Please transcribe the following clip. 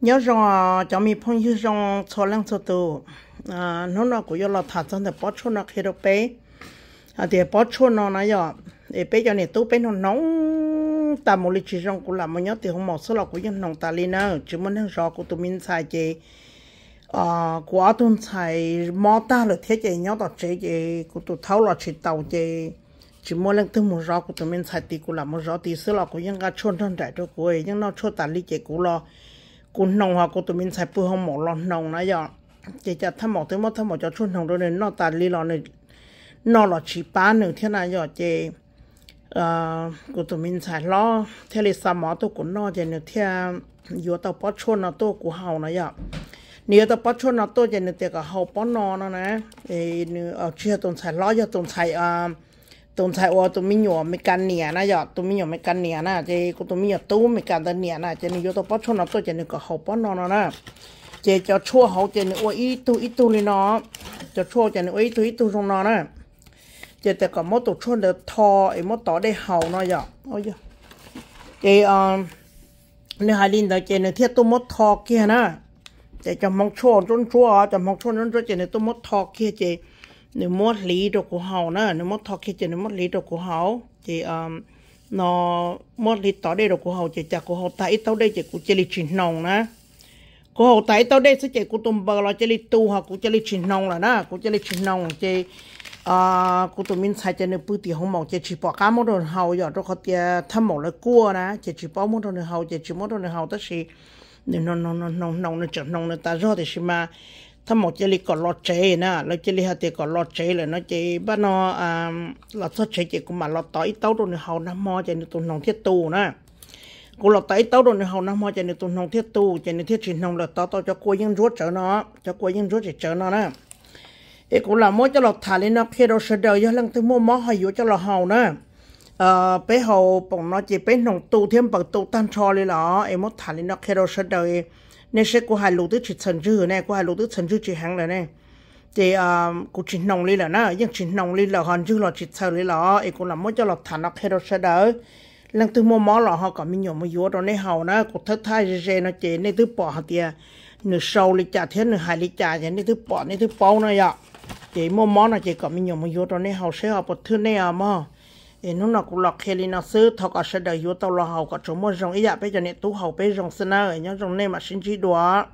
Nyob zoo cov me phooj ywg zoo txhua leej txhua tus. Hnub no kuv yuav los tham txog ntawm pob tshuaj no qhia rau peb hais tias pob tshuaj no na yom, es peb cov niam tub peb hnoos hnoos tas mus li tsis zoo, kuv lam mus nyob tim hoo maum xwb los kuv yeej hnoos tas li na, tsis muaj neeg zov kuv tus me ntxhais ces kuv ob tug ntxhais mob tag lawm thiab ces nyob tom tsev ces kuv tus thaub los tsis taus ces tsis muaj leej twg mus zov kuv tus me ntxhais tid, kuv lam mus zov tid xwb los kuv yeej nqa tshuaj nrog nraim rau kuv, yeej noj tshuaj tas li ces kuv los kuv hnoos ho kuv tus me ntxhais pw hoo maum los hnoos na yom. Ces cas thaj maum twb muab thaj maum cov tshuaj hnoos rau nws noj tas li los nws noj los tsis pab nws thiab na yom ces kuv tus me ntxhais hlob thiaj li xa mov tuaj kuv noj ces nws thiaj yuav tau pob tshuaj no tuaj kuv haus no yom. Nws yuav tau pob tshuaj no tuaj ces nws tias kom haus pob no no na. Nws tsis yog tus ntxhais hlob, yog tus ntxhais tus ntxhais uas tus me nyuam Meskas niam na yom, tus me nyuam Meskas niam na, ces kuv tus me nyuam tub Meskas ntawd niam na, ces nws yuav tau pob tshuaj no tuaj ces nws kom haus pob no no na. Ces cov tshuaj hauv ces nws ua ib tug ib tug li no, cov tshuaj ces nws ua ib tug ib tug zoo no na. Ces tias kom muab tus tshuaj ntawd tho es muab tov dej haus no yom. Ces nws hais li ntawd ces nws thiaj tuaj muab tho kiag na. Ces cov hmoov tshuaj ntsuab ntsuab, cov hmoov tshuaj ntsuab ntsuab ces nws tuaj muab tho kiag ces nws muab hliv rau kuv haus na, nws muab tho kiag ces nws muab hliv rau kuv haus ces no muab hliv tov dej rau kuv haus ces cas kuv haus tag ib taub dej ces kuv cia li tsis hnoos na. Kuv haus tag ib taub dej xwb ces kuv tus npaws los cia li tu ho kuv cia li tsis hnoos lawm na, kuv cia li tsis hnoos ces kuv tus me ntxhais ces nws pw tim hoo maum ces tsis pom qab muab rau nws haus yom, rau qhov tias thaj maum lawv kuaj na ces tsis paub muab rau nws haus ces tsis muab rau nws haus tab sis nws hnoos hnoos hnoos nws tseem hnoos nws tas zog tiam sis mas thaj maum cia li kom los tsev na, lawv cia li hais tias kom los tsev lawm no ces npaj no los txog tsev ces kuv mam los tov ib taub rau nws haus nag hmo ces nws tus hnoos thiaj tu na. Kuv los tov ib taub rau nws haus nag hmo ces nws tus hnoos thiaj tu ces nws thiaj tsis hnoos lawm, tov tau cov kua yeej ntsuab tsawv no, cov kua yeej ntsuab tsawv tsawv no na. Es kuv lam muab coj los tham li no qhia rau sawv daws, yog leej twg muaj mob ho yuav coj los haus na. Peb haus poom no ces peb hnoos tu thiab npaws tu tag nrho li los es muab tham li no qhia rau sawv daws. Nej saib kuv hais lus twb tsis txhaws ntswg ne, kuv hais lus twb txhaws ntswg tsis heev lawm ne. Ces kuv tsis hnoos li lawm na, yeej tsis hnoos li lawm ho ntswg los tsis txhaws li los es kuv lam muab coj los tham no qhia rau sawv daws. Leej twg muaj mob los ho kom me nyuam mus yuav rau nej haus na, kuv thawb thaj ze ze no ces nej twb pom hais tias nws sau li cas thiab nws hais li cas ces nej twb pom nej twb paub na yom. Ces muaj mob no ces kom me nyuam mus yuav rau nej haus saib ho puas thwj nej os mog. Es hnub no kuv los qhia li no xwb, thov kom sawv daws yuav tau los haus kom tsuas muaj zoo ib yam peb cov niam tub haus peb zoo xwb na, nyob zoo nej mam sib ntsib dua.